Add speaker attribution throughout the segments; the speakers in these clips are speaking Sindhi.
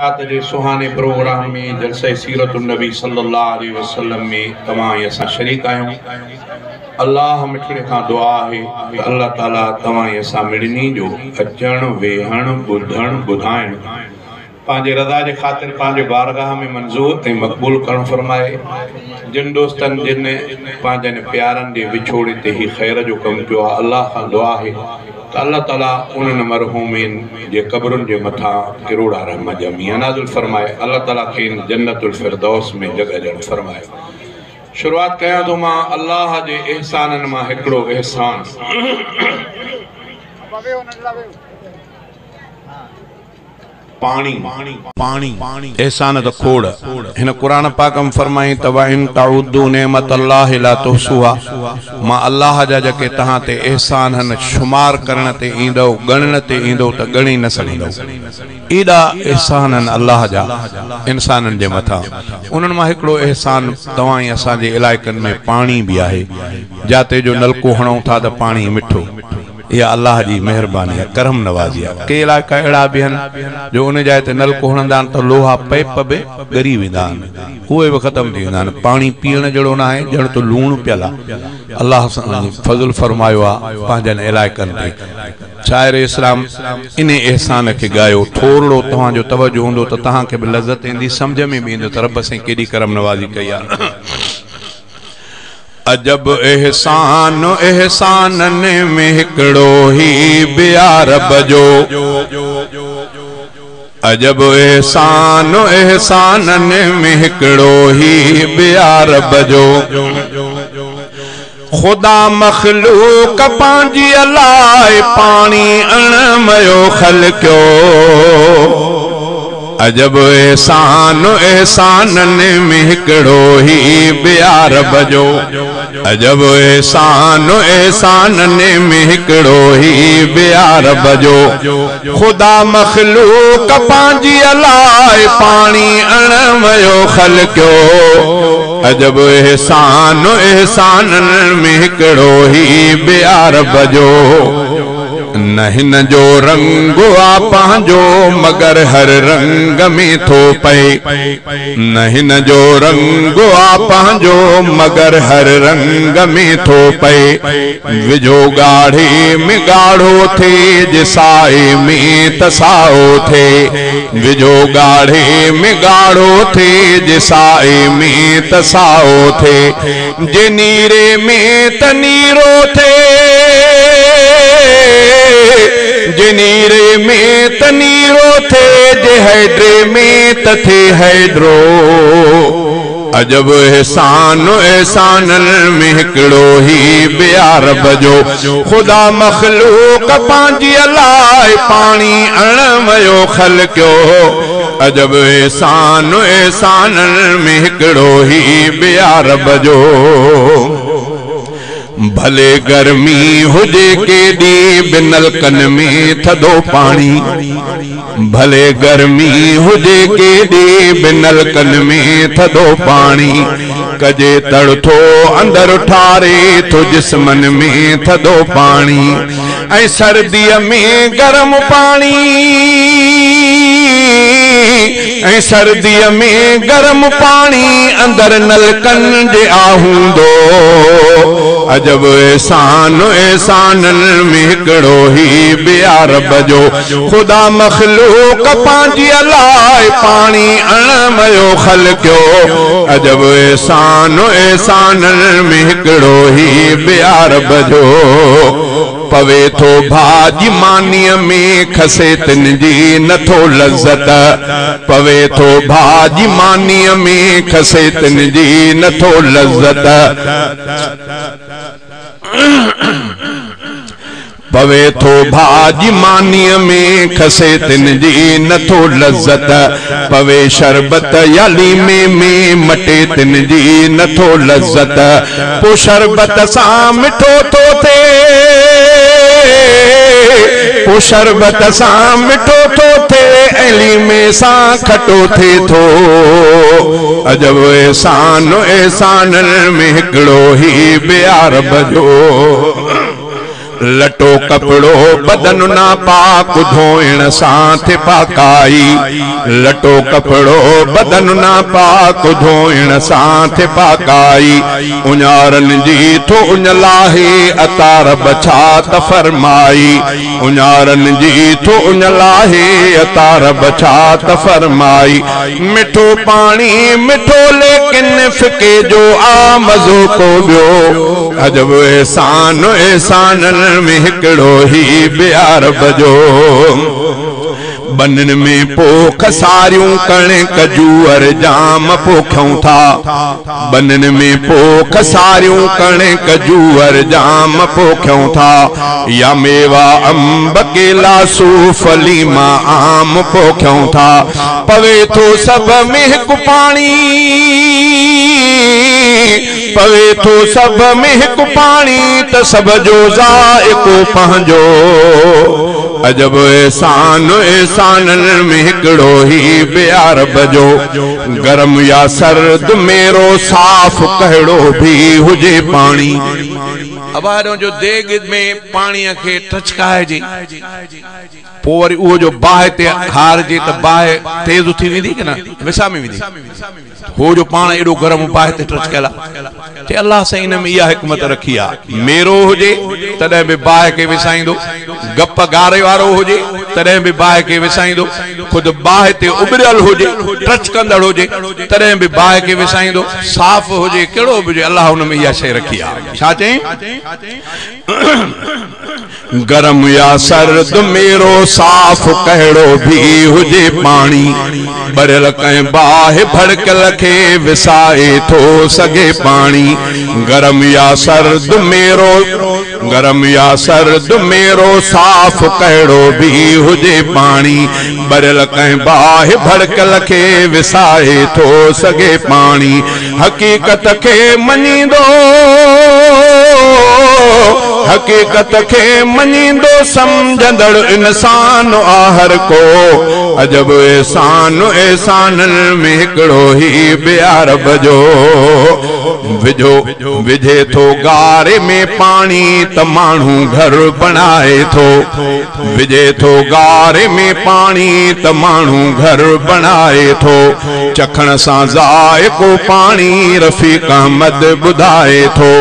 Speaker 1: رات جي سهاني پروگرام ۾ جلسه سيرت النبي صلي الله عليه وسلم ۾ توهان ۽ اسان شريڪ آهيون. الله مٺڙي کان دعا آهي ته الله تعالي توهان ۽ اسان مڙني جو اچڻ، ويهڻ، ٻڌڻ، ٻڌائڻ پنهنجي رضا جي خاطر پنهنجي بارگاهه ۾ منظور ۽ مقبول ڪرڻ فرمائي. جن دوستن جن پنهنجن پيارن جي وڇوڙي تي هي خير جو ڪم ڪيو آهي الله کان دعا آهي ته الله تعالي انهن مرحومين جي قبرن جي مٿان ڪروڙا رحمت جا مينهن نازل فرمائي الله تعالي کين جنت الفردوس ۾ جڳهه ڏيڻ فرمائي. شروعات ڪيان ٿو مان الله جي احسانن مان هڪڙو احسان. پاڻي، احسان ته کوڙ. هن قرآن پاڪ ۾ فرمائين ته وان تعدوا نعمت الله لا تحصوها مان الله جا جيڪي توهان تي احسان هن شمار ڪرڻ تي ايندؤ، ڳڻڻ تي ايندؤ ته ڳڻي نه سگهندؤ. ايڏا احسان هن الله جا انسانن جي مٿان. انهن مان هڪڙو احسان توهان ۽ اسان جي علائقن ۾ پاڻي به آهي. جاتي جو نلڪو هڻون ٿا ته پاڻي مٺو. اها الله جي مهرباني آهي، ڪرم نوازي آهي. ڪي علائقا اهڙا به آهن جو ان جاء تي نلڪو هڻندا آهن ته لوها پئپ به ڳري ويندا آهن، اهي به ختم ٿي ويندا آهن. پاڻي پيئڻ جهڙو ناهي، ڄڻ ته لوڻ پيل آهي. الله فضل فرمايو آهي پنهنجن علائقن تي. شاعر اسلام انهي احسان کي ڳايو. ٿورڙو توهان جو توجه هوندو ته توهان کي به لذت ايندي، سمجهه ۾ به ايندو ته رب سائين ڪيڏي ڪرم نوازي ڪئي آهي. عجب احسان احسانن ۾ هڪڙو هي به آ رب جو عجب احسان احسانن ۾ هڪڙو هي به آ رب جو خدا مخلوق پنهنجي لاءِ پاڻي اڻ ميو خلقيو عجب احسان احسانن ۾ هڪڙو هي به آ رب جو عجب احسان احسانن ۾ هڪڙو هي به آ رب جو خدا مخلوق پنهنجي لاءِ پاڻي اڻ ميو خلقيو عجب احسان احسانن ۾ هڪڙو هي به آ رب جو نه هن جو رنگ آ پنهنجو مگر هر رنگ ۾ ٿو پئي نه هن جو رنگ آ پنهنجو مگر هر رنگ ۾ ٿو پئي وجهو ڳاڙهي ۾ ڳاڙهو ٿئي جي سائي ۾ ته سائو ٿئي وجهو ڳاڙهي ۾ ڳاڙهو ٿئي جي سائي ۾ ته سائو ٿئي جي نيري ۾ ته نيرو ٿئي جي نيري ۾ ته نيرو ٿئي جي هيڊري ۾ ته ٿئي هيڊرو عجب احسان احسانن ۾ هڪڙو هي به آ رب جو خدا مخلوق پنهنجي لاءِ پاڻي اڻ ميو خلقيو عجب احسان احسانن ۾ هڪڙو هي به آ رب جو ڀلي گرمي هجي ڪيڏي به نلڪن ۾ ٿڌو پاڻي ڀلي گرمي هجي ڪيڏي به نلڪن ۾ ٿڌو پاڻي ڪجي تڙ ٿو اندر ٺاري ٿو جسمن ۾ ٿڌو پاڻي ۽ سرديءَ ۾ گرم پاڻي ۽ سرديءَ ۾ گرم پاڻي اندر نلڪن جي آ هوندو عجب احسان احسانن ۾ هڪڙو هي به آ رب جو خدا مخلوق پنهنجي لاءِ پاڻي اڻ ميو خلقيو عجب احسان احسانن ۾ هڪڙو هي به آ رب جو پوي ٿو ڀاڄي مانيءَ ۾ کسي تن جي نٿو لذت پوي ٿو ڀاڄي مانيءَ ۾ کسي تن جي نٿو لذت پوي ٿو ڀاڄي مانيءَ ۾ کسي تن جي نٿو لذت پوي شربت يا ليمي ۾ مٽي تن جي نٿو لذت پوءِ شربت سان مٺو ٿو ٿئي پوءِ شربت سان مٺو ٿو ٿئي ۽ ليمي سان کٽو ٿئي ٿو عجب احسان احسانن ۾ هڪڙو هي به آ رب جو लटो कपिड़ो बदन नापाक धोइण सां थे पाकाई। लटो कपिड़ो बदन नापाक धोइण सां थे पाकाई। उञारनि जी थो उञ लाहे अता रब छा त फरमाई। उञारनि जी थो उञ लाहे अता रब छा त फरमाई। मिठो पाणी मिठो लेकिन फिके जो आ मज़ो को ॿियो। अजब एहसान एहसाननि में हिकिड़ो ही बि अरब जो। बननि में पोख सारियूं कणिक जूअर जाम पोखियूं था। बननि में पोख सारियूं कणिक जूअर जाम पोखियूं था। या मेवा अंब केला सूफ लीमा आम पोखियूं था। पवे थो सभ में हिकु पाणी, पवे थो सभ में हिकु पाणी त सभ जो ज़ाइक़ो पंहिंजो। अजब एहसान एहसाननि में हिकिड़ो ही बि अरब जो। गरम या सर्द मेरो साफ़ कहिड़ो बि हुजे पाणी।
Speaker 2: अबारो जो देग में पाणीअ खे टचकाइजे, पोइ वरी उहो जो बाहि ते हारजे त बाहि तेज़ थी वेंदी की न, विसामी वेंदी। हो जो पाण एॾो गरम बाहि ते टच कयल आहे। चए अलाह साईं इन में इहा हिकमत रखी आहे, मेरो हुजे तॾहिं बि बाहि खे विसाईंदो, गप गारे वारो हुजे तॾहिं बि बाहि खे विसाईंदो, ख़ुदि बाहि ते उबिरियल हुजे टच कंदड़ हुजे तॾहिं बि बाहि खे विसाईंदो, साफ़ हुजे कहिड़ो बि हुजे, अलाह हुन में इहा शइ रखी आहे। छा चई?
Speaker 1: गरम या सर्द मेरो साफ़ कहिड़ो बि हुजे पाणी। ॿरियल कंहिं बाहि भड़कल खे विसाए थो सघे पाणी। गरम या सर्द मेरो, गरम या सर्द मेरो साफ़ कहिड़ो बि हुजे पाणी। ॿरियल कंहिं बाहि भड़कल खे विसाए थो सघे पाणी। हक़ीक़त खे मञींदो, हक़ीक़त खे मञींदो सम्झंदड़ इंसान आहे हर को। अजब एहसान एहसाननि में हिकिड़ो ही बि अरब जो। विझो विझे थो गारे में पाणी त माण्हू घर बणाए थो। विझे थो गारे में पाणी त माण्हू घर बणाए थो। चखण सां ज़ाइक़ो पाणी रफ़ीक अहमद ॿुधाए थो।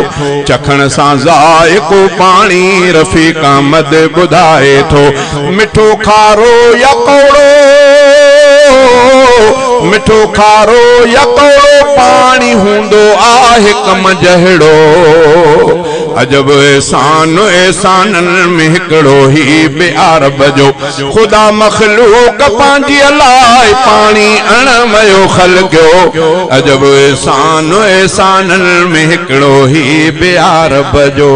Speaker 1: चखण सां ज़ाइक़ो पाणी रफ़ीक अहमद ॿुधाए थो। मिठो खारो या कौड़ो, मिठो खारो या कौड़ो पाणी हूंदो आहे कम जहिड़ो। अजब एहसान एहसाननि में हिकिड़ो ही बि अरब जो। ख़ुदा मख़लूक पंहिंजी लाइ पाणी अणमयो ख़लकियो। अजब एहसान एहसाननि में हिकिड़ो ही बि अरब जो।